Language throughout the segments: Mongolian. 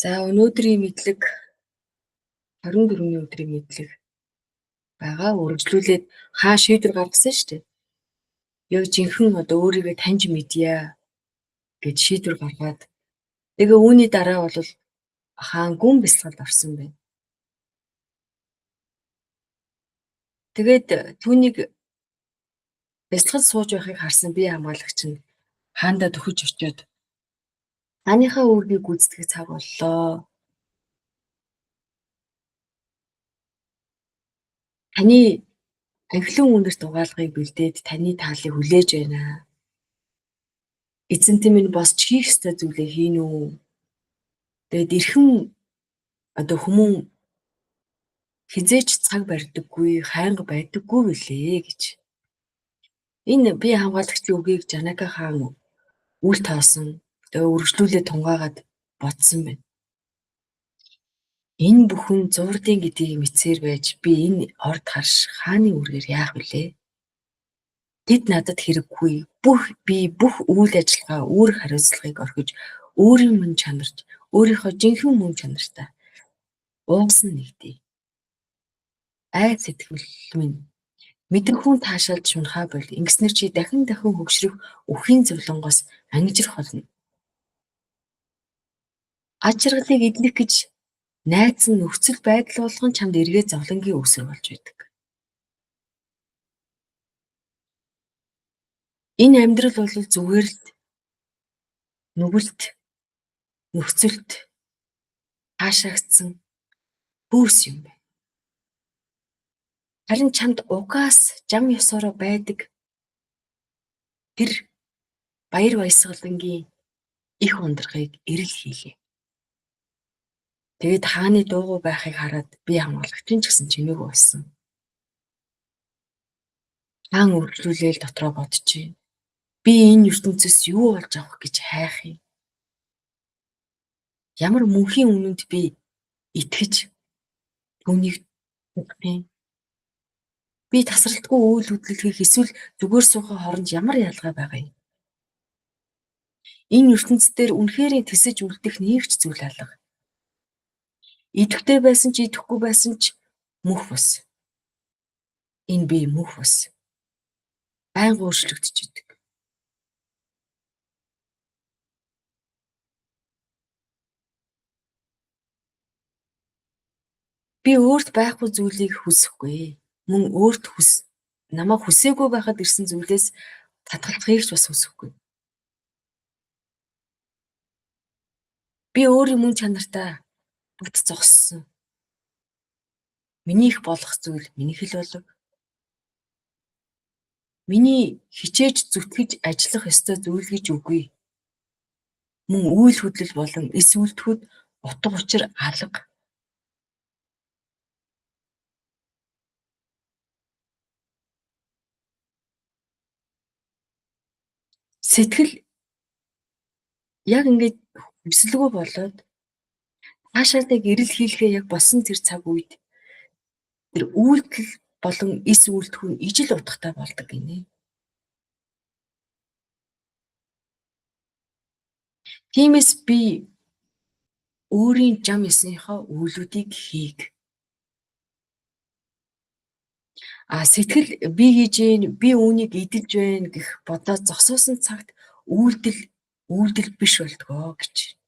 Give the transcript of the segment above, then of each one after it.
За, өнөөдрийн мэдлэг 24-ний өдрийн мэдлэг байгаа. Үргэлжлүүлээд хаан шийдвэр гаргасан шүү дээ. Яг жинхэнэ одоо өөрийгөө таньж мэдье гэж шийдвэр гаргаад тэгээ үүний дараа бол хаан гүн бясалгалд орсон байна. Тэгээд түүнийг бясалгал сууж байхыг харсан бие хамгаалагч нь хаандаа дөхөж очиод хааныхаа үүргийг гүйцэтгэх цаг боллоо. Таны анхлын үнэрт угаалгыг бэлдээд таны таалыг хүлээж байна. Эзэнтэн минь босч хийх ёстой зүйлээ хийн үү? Тэгээд эрхэм одоо хүмүүн хизээч цаг барьдаггүй, хайнга байдаггүй билээ гэж. Энэ бие хамгаалагчийн үгийг Жанака хаан үл тоосон. Тэгээ үргэлжлүүлээ тунгаагаад бодсон байна. Энэ бүхэн зуурдын гэдгийг мэдсээр байж би энэ орд харш хааны үүргээр яах вүлээ? Тэд надад хэрэггүй. Би бүх үйл ажиллагаа, үүрэг хариуцлагыг орхиж өөрийн мөн чанарт, өөрийнхөө жинхэнэ мөн чанартай уусан нэгдээ. Ай сэтгэл минь мэдрэхүүн таашаалд шунхаа боль. Ингэснээр чи дахин дахин хөгшрөх үхийн зовлонгоос ангижрах болно. Аж аргалыг эдлэх гэж найдсан нөхцөл байдал болгон чамд эргээд зовлонгийн үүсвэр болж байдаг. Энэ амьдрал бол зүгээр л нүгэлт, нөхцөлт таашаагдсан хүйс юм байна. Харин чамд угаас жам ёсоороо байдаг тэр баяр баясгалангийн их ундрахыг эрэл хийлээ. Тэгээд хааны дуугүй байхыг хараад би хамгаалагч нь ч гэсэн чимээгүй болсон. Хаан үргэлжлүүлээл дотроо боджээ. Би энэ ертөнцөөс юу олж авах гэж хайх юм? Ямар мөнхийн үнэнд би итгэж түүнийг төгөх юм? Би тасралтгүй үйл хөдлөл хийх эсвэл зүгээр суухын хооронд ямар ялгаа байгаа юм? Энэ ертөнц дээр үнэхээр тэсэж үлдэх нэг ч зүйл алга. Идэвхтэй байсан ч идэхгүй байсан ч мөх бус. Энэ би мөх бус. Байнга өөрчлөгдөж идэг. Би өөрт байхгүй зүйлийг хүсэхгүй. Мөн өөрт хүс намайг хүсээгүй байхад ирсэн зүйлээс татгалзахыг ч бас хүсэхгүй. Би өөрийн мөн чанартай бат зогссон. Минийх болох зүйл минийх л болов. Миний хичээж зүтгэж ажиллах ёстой зүйл гэж үгүй. Мөн үйл хөдлөл болон эс үйлдэхүйд утга учир алга. Сэтгэл яг ингээд хүсэлгүй болоод таашаалыг эрэл хийлгээ яг болсон тэр цаг үед тэр үйлдэл болон эс үйлдэхүүн ижил утгатай болдог гинэ. Тиймээс би өөрийн жам ёсныхоо үйлүүдийг хийг. А сэтгэл би хийж гин, би үүнийг эдэлж байна гэх бодоо зогсоосон цагт үйлдэл үйлдэл биш болдгоо гэж.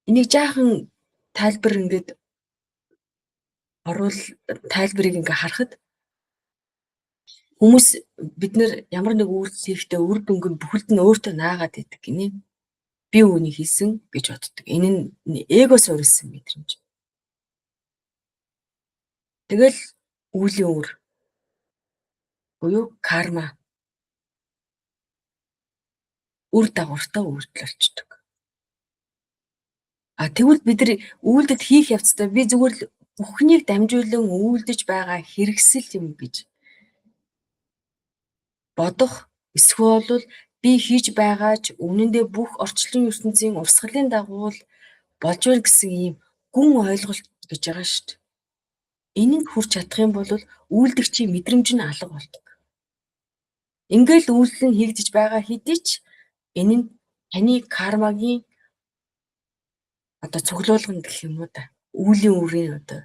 Энийг жаахан тайлбар ингээд оруул тайлбарыг ингээ харахад хүмүүс бид нэр ямар нэг үйлдэл хийхдээ үр дүнг нь бүхэлд нь өөртөө наагаад идэг гинэ. Би үүнийг хийсэн гэж боддог. Энэ нь эго суурилсан мэдрэмж. Тэгэл үүлийн үр буюу карма үр дагавартай үйлдэл болчдөг. А тэгвэл бид нар үйлдэл хийх явцдаа би зүгээр л бүхнийг дамжуулан үйлдэж байгаа хэрэгсэл юм гэж бодох эсвэл бол би хийж байгаа ч үнэндээ бүх орчлон ертөнцийн урсгалын дагуу л болж байна гэсэн ийм гүн ойлголт гэж байгаа шүү дээ. Энэнд хүрч чадах юм бол үйлдэгчийн мэдрэмж нь алга болдог. Ингээл үйлдэл нь хийгдэж байгаа хэдий ч энэ нь таны кармагийн одоо цуглуулганд гэх юм уу да. Үүлийн үрийн одоо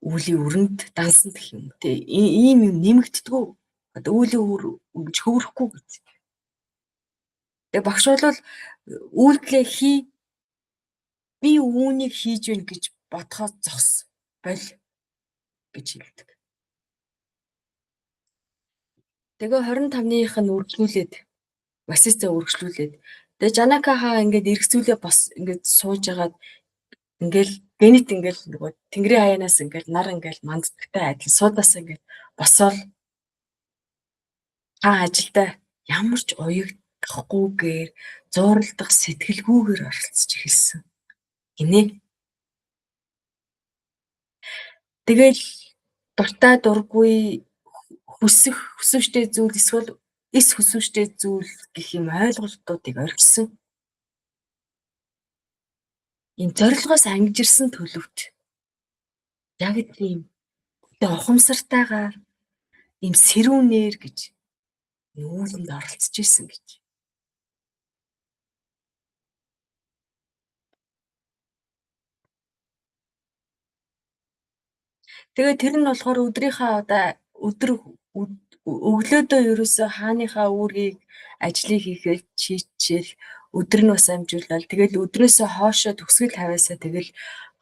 үүлийн өрөнд дансан гэх юм те. Ийм юм нэмэгддэггүй. Одоо үүлийн үр ингэж хөвөрөхгүй гэж. Тэгээ багш бол үйлдэлээ хий, би үүнийг хийж гин гэж бодохоо зогс боль гэж хэлдэг. Тэгээ 25-ных нь үргэлжлүүлээд Васиста үргэлжлүүлээд тэгээ Жанака хаан ингээд эргэцүүлээ бос ингээд сууж агаад ингээл гэнэт ингээл нөгөө Тэнгэрийн хаяанаас ингээл нар ингээл манддагтай адил суудаасаа ингээл босоол хаан ажилдаа ямар ч уягдахгүйгээр зууралдах сэтгэлгүйгээр оролцож эхэлсэн гинэ. Тэгэл дуртай дургүй хүсэх хүсвштэй зүйл эсвэл эс хүсвштэй зүйл гэх юм ойлголтуудыг орхисон. Ийм зорилгоос ангижирсан төлөвт яг тийм ухамсартайгаар ийм сэрүүнээр гэж нүүлэнд оролцож исэн гэж. Тэгээ тэр нь болохоор өдрийнхаа одоо өдөр өглөөдөө ерөөсөө хааныхаа үүргийг ажлыг хийгээл чийчээл өдөр нь бас амжуулаад тэгэл өдрөөсөө хоошоо төгсгөл хаваасаа тэгэл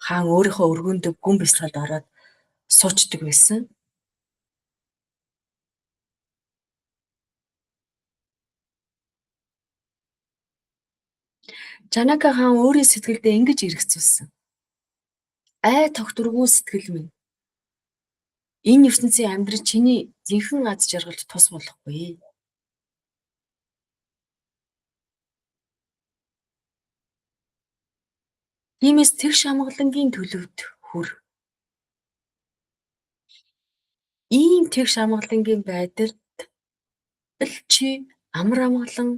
хаан өөрийнхөө өргөөндөө гүн бясалгалд ороод суучдаг байсан. Жанака хаан өөрийн сэтгэлдээ ингэж эргэцүүлсэн. Ай тогтворгүй сэтгэл минь. Энэ ертөнцийн амьдрал чиний жинхэнэ аз жаргалд тус болохгүй. Тиймээс тэгш амгалангийн төлөвт хүр. Ийм тэгш амгалангийн байдалд л чи амар амгалан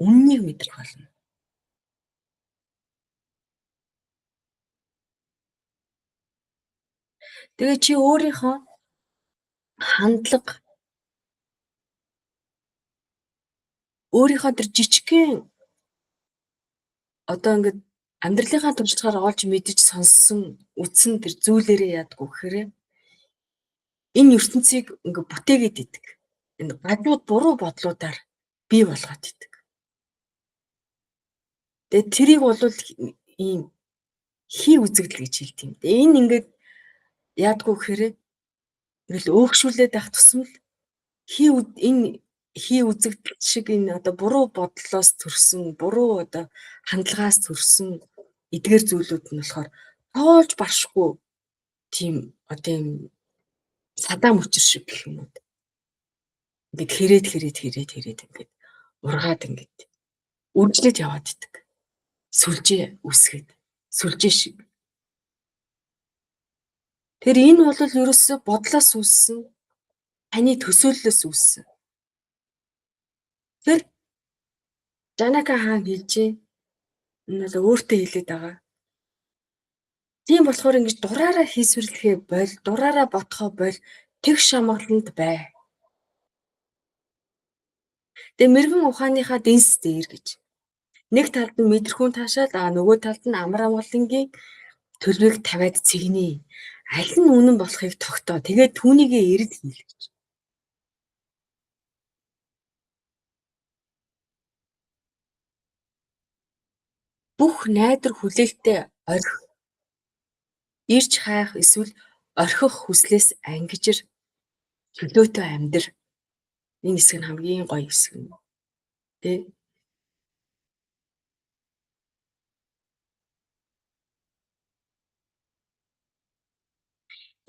үннийг мэдрэх болно. Тэгээ чи өөрийнхөө хандлага өөрийнхөө тэр жижигхэн одоо ингээд амьдралынхаа туршлагаар олж мэдэж сонссон үтсэн тэр зүйлээрээ яадгүй гэхээр энэ ертөнцийг ингээд бүтээгээд идэг. Энэ гадууд буруу бодлуудаар бий болгоод идэг. Тэгээ тэрийг бол ийм хий үзэгдэл гэж хэлдэг юм. Тэгээ энэ ингээд яадгүй гэхээр ингээл өөгшүүлээд байх тусам л энэ хий үзэгдэл шиг энэ одоо буруу бодлоос төрсөн, буруу одоо хандлагаас төрсөн эдгээр зүйлүүд нь болохоор тоолж баршгүй тийм одоо юм садаа мөчөр шиг гэх юм уу. Ингээд хэрээд хэрээд хэрээд хэрээд ингээд ургаад ингээд үргэлжлээд яваад идэг. Сүлжээ үсгээд сүлжээ шиг. Тэр энэ бол ерөөсөө бодлоос үүссэн, таны төсөөллөөс үүссэн. Тэр Жанака хаан хэлж байна. Энэ бол өөртөө хэлээд байгаа. Тийм болохоор ингэж дураараа хийсвэрлэхээ боль, дураараа бодохоо боль, тэгш амгаланд бай. Тэгээ мэрэгэн ухааныхаа дэнс дээр гэж. Нэг талд нь мэдрэхүүн таашаал, нөгөө талд нь амар амгалангийн төлөвийг тавиад цэгнэ. Аль нь үнэн болохыг тогтоо. Тэгээд түүнийгээ эрэд хийл гэж. Бүх найдар хүлээлтээ орхи. Ирж хайх эсвэл орхих хүслээс ангижир чөлөөтэй амьдр. Энэ хэсэг нь хамгийн гоё хэсэг нь. Тэ?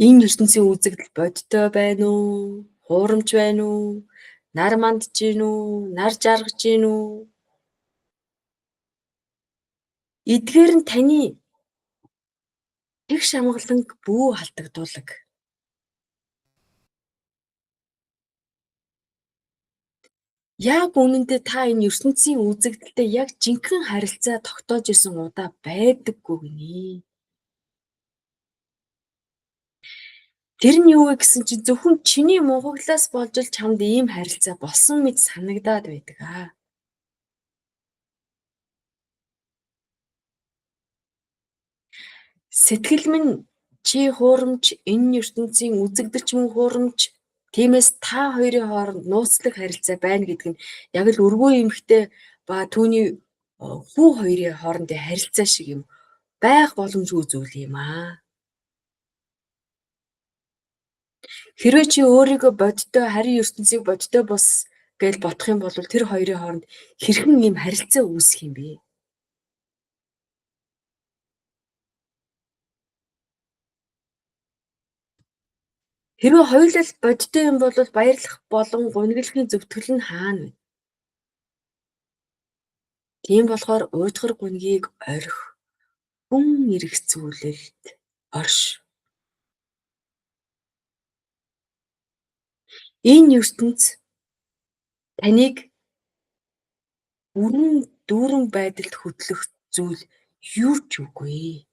Энэ ертөнцийн үзэгдэл бодтой байна уу? Хуурамч байна уу? Нар мандж гин үү? Нар жаргаж гин үү? Эдгээр нь таны тэгш амгаланг бүү халдагдуулаг. Яг үнэндээ та энэ ертөнцийн үзэгдэлтэй яг жинхэнэ харилцаа тогтоож исэн удаа байдаггүй гинэ. Тэр нь юу вэ гэсэн чинь зөвхөн чиний мунхаглаас болж л чамд ийм харилцаа болсон мэт санагдаад байдаг аа. Сэтгэл минь чи хуурамч, энэ ертөнцийн үзэгдэл ч мөн хуурамч. Тиймээс та хоёрын хооронд нууцлаг харилцаа байна гэдэг нь яг л өргөө эмэгтэй ба түүний хүү хоёрын хоорондын харилцаа шиг юм байх боломжгүй зүйл юм аа. Хэрвээ чи өөрийгөө бодтой, харин ертөнцийг бодтой бус гэж бодох юм бол тэр хоёрын хооронд хэрхэн ийм харилцаа үүсэх юм бэ? Хэрвээ хоёулаа л бодтой юм бол баярлах болон гуниглахын зөвтгөл нь хаана вэ? Тийм болохоор уйдгар гунгийг орхи, гүн эргэцүүлэлт орш. Энэ ертөнц таныг бүрэн дүүрэн байдалд хөтлөх зүйл юу ч үгүй.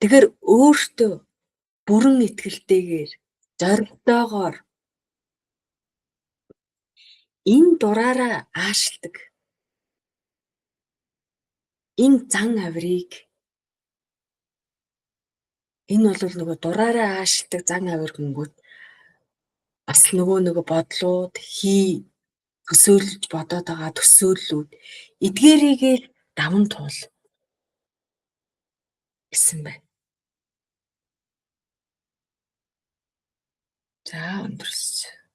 Тэгэхээр өөртөө бүрэн итгэлтэйгээр, зоригтойгоор энэ дураараа аашилдаг. Энэ зан авирыг энэ бол нөгөө дураараа аашилдаг зан авир гингүүт бас нөгөө бодлууд хий төсөөлж бодоод байгаа төсөөллүүд эдгээрийгээ даван туул гэсэн байна. За өндөрс.